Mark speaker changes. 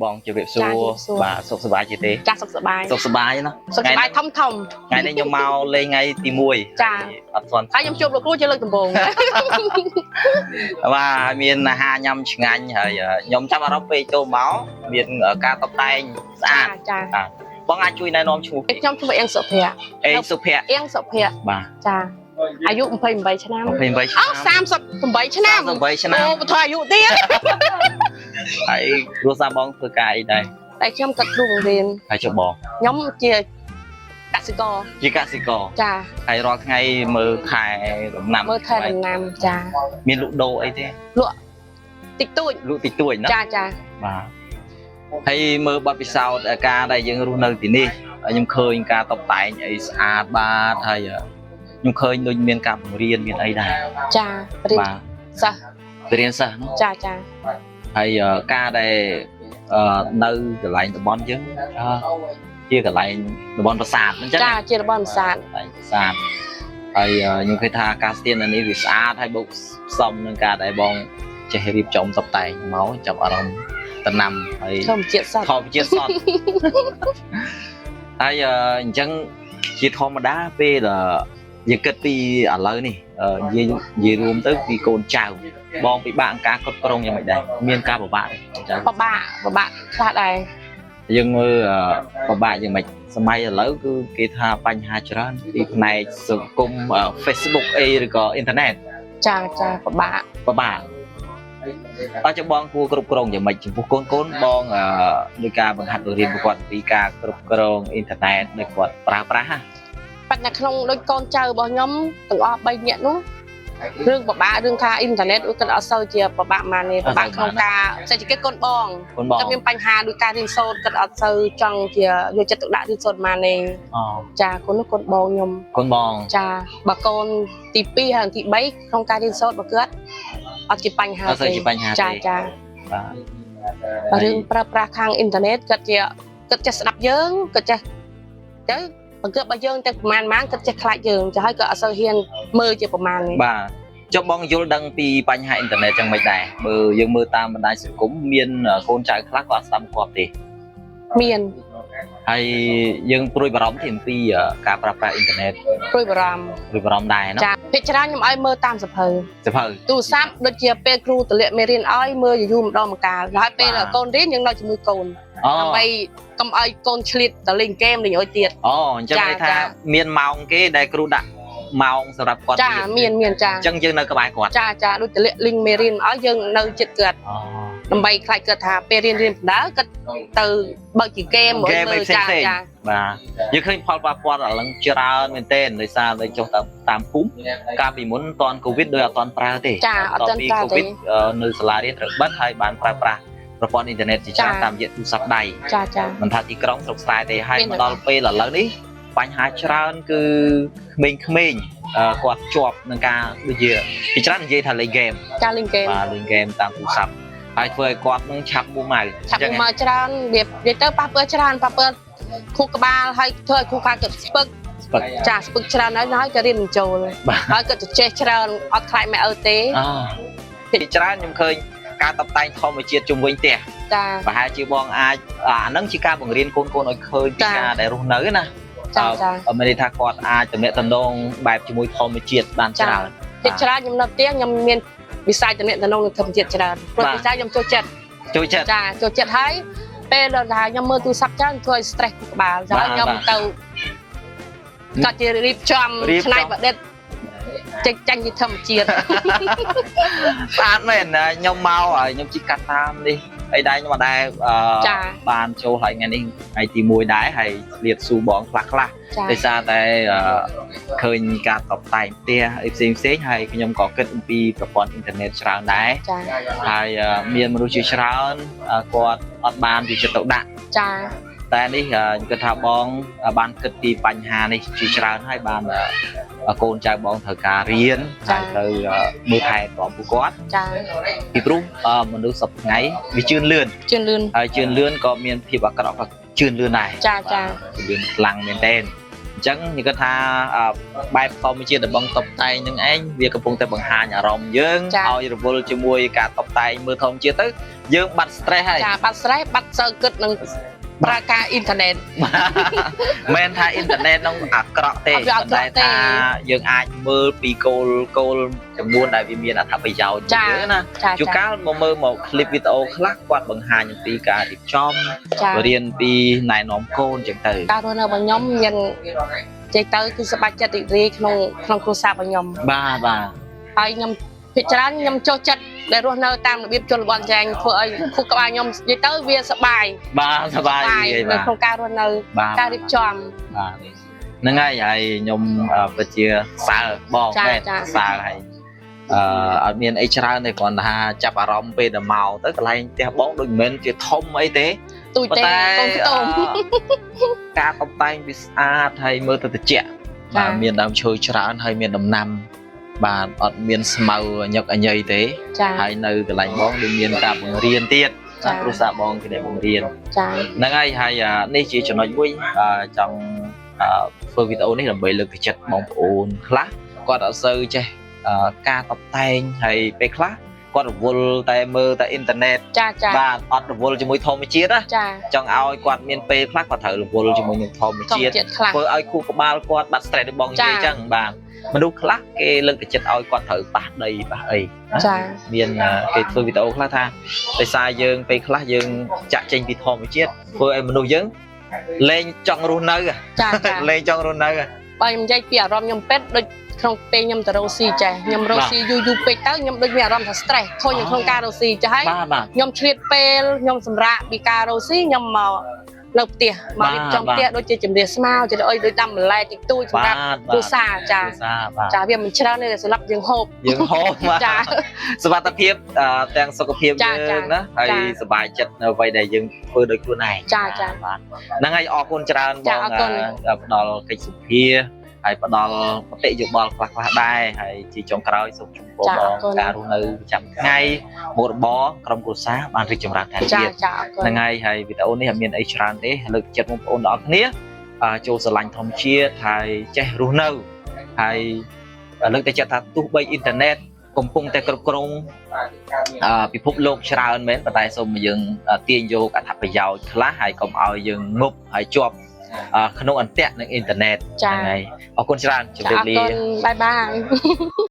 Speaker 1: បងជម្រាបសួរបាទសុខសប្បាយជាទេ
Speaker 2: ចាសុខសប្បាយ
Speaker 1: សុខសប្បាយណា
Speaker 2: សុខសប្បាយធំធំ
Speaker 1: ថ្ងៃនេះខ្ញុំមកលេងថ្ងៃទី1
Speaker 2: ចា
Speaker 1: អត់ស្គាល់
Speaker 2: ហើយខ្ញុំជួបលោកគ្រូជាលើកដំបូង
Speaker 1: បាទមានអាហារញ៉ាំឆ្ងាញ់ហើយខ្ញុំចាប់អារម្មណ៍ពេលចូលមកមានការតុបតែងស្អាត
Speaker 2: ចា
Speaker 1: បងអាចជួយណែនាំឈ្មោះ
Speaker 2: ខ្ញុំឈ្មោះអៀងសុភ័ក្រ
Speaker 1: អេងសុភ័ក្រ
Speaker 2: អៀងសុភ័ក្រ
Speaker 1: បាទ
Speaker 2: ចាអាយុ28ឆ្នាំ
Speaker 1: 28ឆ្នាំ
Speaker 2: អូ38ឆ្នាំ
Speaker 1: 38ឆ្នាំ
Speaker 2: អូបន្ថយអាយុទៀត
Speaker 1: ហើយគ្រួសារបងធ្វើការអីដែរ
Speaker 2: តែខ្ញុំក៏គ្រូបង្រៀន
Speaker 1: ហើយចុះបង
Speaker 2: ខ្ញុំជាកសិករ
Speaker 1: ជាកសិករ
Speaker 2: ចា
Speaker 1: ហើយរាល់ថ្ងៃមើលខែដំណាំ
Speaker 2: មើលថែដំណាំចា
Speaker 1: មានលក់ដូរអីទេ
Speaker 2: លក់តិចតួច
Speaker 1: លក់តិចតួចណា
Speaker 2: ចាចា
Speaker 1: បាទហើយមើលបទពិសោធន៍ការដែលយើងរស់នៅទីនេះខ្ញុំឃើញការតុបតែងអីស្អាតបាទហើយខ្ញុំឃើញដូចមានការបង្រៀនមានអីដែរ
Speaker 2: ចារៀន
Speaker 1: បាទ
Speaker 2: សិស្ស
Speaker 1: រៀនសិស្សនោះ
Speaker 2: ចាចា
Speaker 1: ហើយការដែលនៅកន្លែងតំបន់យើងជាកន្លែងតំបន់ប្រាសាទអញ្ចឹង
Speaker 2: ចាជាតំបន់ប្រាសាទ
Speaker 1: កន្លែងប្រាសាទហើយខ្ញុំឃើញថាអាកាសធាតុនៅនេះវាស្អាតហើយបូកផ្សំនឹងការដែលបងចេះរៀបចំតុបតែងមកចាប់អារម្មណ៍តំណាំហើយ
Speaker 2: ធម្មជាតិសត្វ
Speaker 1: ធម្មជាតិសត ហើយអញ្ចឹងជាធម្មតាពេលដែលយើងគិតពីឥឡូវនេះនិយាយនិយាយរួមទៅពីកូនចៅបងពិបាកការគ្រប់គ្រងយ៉ាងម៉េចដែរមានការពិបាកទេកូនចៅ
Speaker 2: ពិបាកពិបាកខ្លះដែរ
Speaker 1: យើងមើលពិបាកយ៉ាងម៉េចសម័យឥឡូវគឺគេថាបញ្ហាច្រើនពីផ្នែកសង្គម Facebook អីឬក៏អ៊ីនធឺណិត
Speaker 2: ចាចាពិបាក
Speaker 1: ពិបាកតើចុះបងគួរគ្រប់គ្រងយ៉ាងម៉េចចំពោះកូនកូនបងដោយការបង្ហាត់បង្រៀនពួកគាត់ពីការគ្រប់គ្រងអ៊ីនធឺណិតដែលគាត់ប្រើប្រាស់ណា
Speaker 2: ប៉ុន្តែក្នុងដូចកូនចៅរបស់ខ្ញុំទាំងអស់3នាក់នោះរឿងពិបាករឿងថាអ៊ីនធឺណិតគាត់អត់សូវជាពិបាកម៉ានទេពិបាកក្នុងការសេដ្ឋកិច្ចកូនបង
Speaker 1: កូនបង
Speaker 2: គាត់មានបញ្ហាដោយការរៀនសូត្រគាត់អត់សូវចង់ជាយកចិត្តទុកដាក់រៀនសូត្រម៉ានទេ
Speaker 1: អូ
Speaker 2: ចាកូននោះកូនបងខ្ញុំ
Speaker 1: កូនបង
Speaker 2: ចាបើកូនទី2ហើយទី3ក្នុងការរៀនសូត្របើគាត់អត់ជាបញ្ហា
Speaker 1: អត់សូវជាបញ្ហាទេ
Speaker 2: ចាចា
Speaker 1: បាទ
Speaker 2: រឿងប្រើប្រាស់ខាងអ៊ីនធឺណិតគាត់ជាគាត់ចេះស្ដាប់យើងគាត់ចេះទៅបង្កើតបើយើងទៅប្រហែលម៉ានគាត់ចេះខ្លាចយើងចាហើយក៏អត់សូវហ៊ានមើលជាប្រហែលទេ
Speaker 1: បាទចុះបងយល់ដឹងពីបញ្ហាអ៊ីនធឺណិតចឹងមិនដែរបើយើងមើលតាមបណ្ដាញសង្គមមានកូនចៅខ្លះក៏អត់ស្ដាប់បង្គាប់ទេ
Speaker 2: មាន
Speaker 1: ហើយយើងព្រួយបារម្ភទេអំពីការប្រើប្រាស់អ៊ីនធឺណិត
Speaker 2: ព្រួយបារម្ភ
Speaker 1: ព្រួយបារម្ភដែរណា
Speaker 2: ចាភាគច្រើនខ្ញុំឲ្យមើលតាមសភៅ
Speaker 1: សភៅ
Speaker 2: ទូរស័ព្ទដូចជាពេលគ្រូទម្លាក់មេរៀនឲ្យមើលយូរៗម្ដងម្កាលហើយពេលកូនរៀនយើងនៅជាមួយកូន
Speaker 1: អូ
Speaker 2: ដើម្បីកុំឲ្យកូនឆ្លៀតទៅលេងហ្គេមលេងអុយទៀត
Speaker 1: អូអញ្ចឹង
Speaker 2: ចា
Speaker 1: ន័យថា
Speaker 2: ចា
Speaker 1: មានម៉ោងគេដែលគ្រូដាក់ម៉ោងសម្រាប់គាត់
Speaker 2: ចា
Speaker 1: រៀន
Speaker 2: មានមានចា
Speaker 1: អញ្ចឹងយើងនៅក្បែរគាត់
Speaker 2: ចាចាដូចទម្លាក់លីងមេរៀនឲ្យយើងនៅចិត្តគាត់
Speaker 1: អូ
Speaker 2: ដើម្បីខ្លាចគាត់ថាពេលរៀនរៀនបណ្ដើគាត់ទៅបើកជាហ្គេម
Speaker 1: ហ្គេមអីផ្សេង
Speaker 2: ចា
Speaker 1: ផ្សេង
Speaker 2: ចា
Speaker 1: បាទយើងឃើញផលប៉ះពាល់ឥឡូវច្រើនមែនទែនដោយសារតែចុះតាមតាមភូមិកាលពីមុនតាន់កូវីដដោយអត់តាន់ប្រើទេ
Speaker 2: ចាអត់ទាន់ប្រើទេ
Speaker 1: កូវីដនៅសាលារៀនត្រូវបិទហើយបានប្រើប្រាស់ប្រព័ន្ធអ៊ីនធឺណិតជាច្រើន
Speaker 2: ចា
Speaker 1: តាមរយៈទូរស័ព្ទដៃ
Speaker 2: ចាចា
Speaker 1: មិនថាទីក្រុងស្រុកស្រែទេហើយ
Speaker 2: មាន
Speaker 1: មកដល់ពេលឥឡូវនេះបញ្ហាច្រើនគឺក្មេងៗគាត់ជាប់នឹងការដូចជាពីច្រើននិយាយថាលេងហ្គេម
Speaker 2: ចាលេងហ្គេម
Speaker 1: បាទលេងហ្គេមតាមទូរស័ព្ទហើយធ្វើឲ្យគាត់នឹងឆាប់មួម៉ៅ
Speaker 2: ឆាប់មកច្រើនវានិយាយទៅប៉ះពាល់ច្រើនប៉ះពាល់ខួរក្បាលហើយធ្វើឲ្យខួរក្បាលគាត់ស្ពឹក
Speaker 1: ស្ពឹក
Speaker 2: ចាស្ពឹកច្រើនហើយហើយក៏រៀនមិនចូល
Speaker 1: បាទ
Speaker 2: ហើយគាត់ទៅចេះច្រើនអត់ខ្លាចម៉ែឪទេ
Speaker 1: អូពីច្រើនខ្ញុំឃើញការតបតែងធម្មជាតិជុំវិញផ្ទះ
Speaker 2: ចា
Speaker 1: ប្រហែលជាបងអាចអាហ្នឹងជាការបង្រៀនកូនៗឲ្យឃើញពីការដែលរស់នៅណា
Speaker 2: ចាចា
Speaker 1: មានន័យថាគាត់អាចតំណាក់តំណងបែបជាមួយធម្មជាតិបានច្រើន
Speaker 2: ភាគច្រើនខ្ញុំនៅផ្ទះខ្ញុំមានវិស័យតំណែងនឹងធម្មជាតិច្រើនព្រោះ
Speaker 1: បាទ
Speaker 2: វិស័យខ្ញុំចូលចិត្ត
Speaker 1: ចូលចិត្ត
Speaker 2: ចាចូលចិត្តហើយពេលដល់ថាខ្ញុំមើលទូរស័ព្ទច្រើនធ្វើឲ្យ stress ខួរក្បាលចា
Speaker 1: បាទ
Speaker 2: ហើយខ្ញុំ
Speaker 1: បាទ
Speaker 2: ទៅក៏ជារៀបចំ
Speaker 1: រៀបចំ
Speaker 2: ច្នៃប្រឌិតចេញចាញ់ជាធម្មជាតិ
Speaker 1: ស្អាតមែនណាខ្ញុំមកហើយខ្ញុំជិះកាត់តាមនេះអីដែរខ្ញុំអត់ដែរអឺ
Speaker 2: ចា
Speaker 1: បានចូលហើយថ្ងៃនេះថ្ងៃទី1ដែរហើយឆ្លៀតស៊ូបងខ្លះខ្លះ
Speaker 2: ចា
Speaker 1: ដោយសារតែឃើញការតបតែងផ្ទះអីផ្សេងផ្សេងៗហើយខ្ញុំក៏គិតអំពីប្រព័ន្ធអ៊ីនធឺណិតច្រើនដែរ
Speaker 2: ចា
Speaker 1: ហើយមានមនុស្សជាច្រើនគាត់អត់បានយកចិត្តទុកដាក់
Speaker 2: ចា
Speaker 1: តែនេះខ្ញុំគិតថាបងបានគិតពីបញ្ហានេះជាច្រើនហើយបានកូនចៅបងត្រូវការរៀនហើយត្រូវមើលថែទាំពួកគាត់
Speaker 2: ចា
Speaker 1: ពីព្រោះមនុស្សសប្តាហ៍ថ្ងៃវាជឿនលឿន
Speaker 2: ជឿនលឿន
Speaker 1: ហើយជឿនលឿនក៏មានភាពអាក្រក់ក៏ជឿនលឿនដែរ
Speaker 2: ចាចា
Speaker 1: ជឿនលឿនខ្លាំងមែនទែនអញ្ចឹងខ្ញុំគិតថាបែបធម្មជាតិរបស់តបតែងនឹងឯងវាកំពុងតែបង្ហាញអារម្មណ៍យើងឲ្យរវល់ជាមួយការតបតែងមើលធម្មជាតិទៅ យើងបាត់ stress ហើយ
Speaker 2: ចាបាត់ stress បាត់សូវគិតនឹងប្រើការអ៊ីនធឺណិត
Speaker 1: មិនមែនថាអ៊ីនធឺណិតនោះអាក្រក់ទេ
Speaker 2: អត់វាអាក្រក់ទេ
Speaker 1: ថាយើងអាចមើលពីគោលគោលចំនួនដែលវាមានអត្ថប្រយោជន៍
Speaker 2: ចា
Speaker 1: យើងណា
Speaker 2: ចា
Speaker 1: ជួនកាលមកមើលមកคลิปវីដេអូខ្លះគាត់បង្ហាញអំពីការរៀបចំ
Speaker 2: ចា
Speaker 1: រៀនពីណែនាំកូនចឹងទៅ
Speaker 2: ការរស់នៅរបស់ខ្ញុំមាននិយាយទៅគឺសប្បាយចិត្តរីករាយក្នុងក្នុងគ្រួសាររបស់ខ្ញុំ
Speaker 1: បាទបាទ
Speaker 2: ហើយខ្ញុំភាគច្រើនខ្ញុំចូលចិត្តដែលរស់នៅតាមរបៀបជនបទចែងធ្វើឲ្យខួរក្បាលខ្ញុំនិយាយទៅវាសប្បាយ
Speaker 1: បាទសប្បាយរីករាយ
Speaker 2: នៅ
Speaker 1: បាទ
Speaker 2: ក្នុងការរស់នៅ
Speaker 1: បាទ
Speaker 2: ការរៀបចំ
Speaker 1: បាទហ្នឹងហើយហើយខ្ញុំពិតជាសើបង
Speaker 2: ចា
Speaker 1: មែន
Speaker 2: ចា
Speaker 1: សើហើយអត់មានអីច្រើនទេគ្រាន់តែថាចាប់អារម្មណ៍ពេលដែលមកទៅកន្លែងផ្ទះបងដូចមិនមែនជាធំអីទេ
Speaker 2: ទូចទេ
Speaker 1: ប៉ុន្តែ
Speaker 2: កូនខ្ទម
Speaker 1: ការតុបតែងវាស្អាតហើយមើលទៅត្រជាក់
Speaker 2: ចា
Speaker 1: បាទមានដើមឈើច្រើនហើយមានដំណាំបាទអត់មានស្មៅញឹកអញីទេ
Speaker 2: ចា
Speaker 1: ហើយនៅកន្លែងបងដូចមានការបង្រៀនទៀត
Speaker 2: ចា
Speaker 1: គ្រូសាស្ត្របងគេได้បង្រៀន
Speaker 2: ចា
Speaker 1: ហ្នឹងហើយហើយនេះជាចំណុចមួយចង់ធ្វើវីដេអូនេះដើម្បីលើកទឹកចិត្តបងប្អូនខ្លះគាត់អត់សូវចេះការតុបតែងហើយពេលខ្លះគាត់រវល់តែមើលតែអ៊ីនធឺណិត
Speaker 2: ចាចា
Speaker 1: បាទអត់រវល់ជាមួយធម្មជាតិណា
Speaker 2: ចា
Speaker 1: ចង់ឲ្យគាត់មានពេលខ្លះគាត់ត្រូវរវល់ជាមួយនឹងធម្ម
Speaker 2: ធម្ម
Speaker 1: ជាតិ
Speaker 2: ជាតិខ្លះ
Speaker 1: ធ្វើឲ្យខួរក្បាលគាត់បាត់ stress ដូចបងនិយាយ
Speaker 2: ចា
Speaker 1: អញ្ចឹងបាទមនុស្សខ្លះគេលើកទឹកចិត្តឲ្យគាត់ត្រូវប៉ះដីប៉ះអីណា
Speaker 2: ចា
Speaker 1: មានគេធ្វើវីដេអូខ្លះថាដោយសារយើងពេលខ្លះយើងចាក់ចេញពីធម្មជាតិធ្វើឲ្យមនុស្សយើងលែងចង់រស់នៅ
Speaker 2: ចាចា
Speaker 1: លែងចង់រស់នៅ
Speaker 2: បើខ្ញុំនិយាយពីអារម្មណ៍ខ្ញុំពេតដូចក្នុងពេលខ្ញុំទៅរកស៊ីចេះខ្ញុំរកស៊ីយូរយូរពេកទៅខ្ញុំដូចមានអារម្មណ៍ថា stress ធុញនៅក្នុងការរកស៊ីចេះហើយ
Speaker 1: បាទបាទ
Speaker 2: ខ្ញុំឆ្លៀតពេលខ្ញុំសម្រាកពីការរកស៊ីខ្ញុំមកនៅផ្ទះមករៀបចំ
Speaker 1: បាទ
Speaker 2: ផ្ទះដូចជាជំរាស្មៅជាអីដូចដាំបន្លែតិចតួចសម្
Speaker 1: បា
Speaker 2: រាប់
Speaker 1: ទ
Speaker 2: គ្រួសារចា
Speaker 1: គ្រួសារបាទ
Speaker 2: ចាវាមិនច្រើនទេតែសម្រាប់យើងហូប
Speaker 1: យើងហូបបាទ
Speaker 2: ចា
Speaker 1: សុវត្ថិភាពទាំងសុខភាព
Speaker 2: ចា
Speaker 1: យើងណាហើយ
Speaker 2: ចា
Speaker 1: សប្បាយចិត្តនៅអ្វីដែលយើងធ្វើដោយខ្លួនឯង
Speaker 2: ចាចា
Speaker 1: បាទហ្នឹងហើយអរគុណច្រើនបង
Speaker 2: ចាអរគុណ
Speaker 1: ផ្ដល់កិច្ចសម្ភារហើយផ្ដល់មតិយោបល់ខ្លះៗដែរហើយជាចុងក្រោយសូមជូនពរបងការរស់នៅប្រចាំថ្ងៃមុខរបរក្រុមគ្រួសារបានរីកចម្រើនថែម
Speaker 2: ចា
Speaker 1: ទៀត
Speaker 2: ចាអរគុណ
Speaker 1: ហ្នឹងហើយហើយវីដេអូនេះអត់មានអីច្រើនទេលើកចិត្តបងប្អូនទាំងអស់គ្នាចូលស្រឡាញ់ធម្មជាតិហើយចេះរស់នៅហើយលើកទឹកចិត្តថាទោះបីអ៊ីនធឺណិតកំពុងតែគ្រប់គ្រងពិភពលោកច្រើនមែនប៉ុន្តែសូមឲ្យយើងទាញយកអត្ថប្រយោជន៍ខ្លះហើយកុំឲ្យយើងងប់ហើយជាប់ក្នុងអន្ទាក់នឹងអ៊ីនធឺណិត
Speaker 2: ចា
Speaker 1: ហ្នឹងហើយអរគុណច្រើនជម្
Speaker 2: ចា
Speaker 1: រាបលា
Speaker 2: អរគុណ bye bye.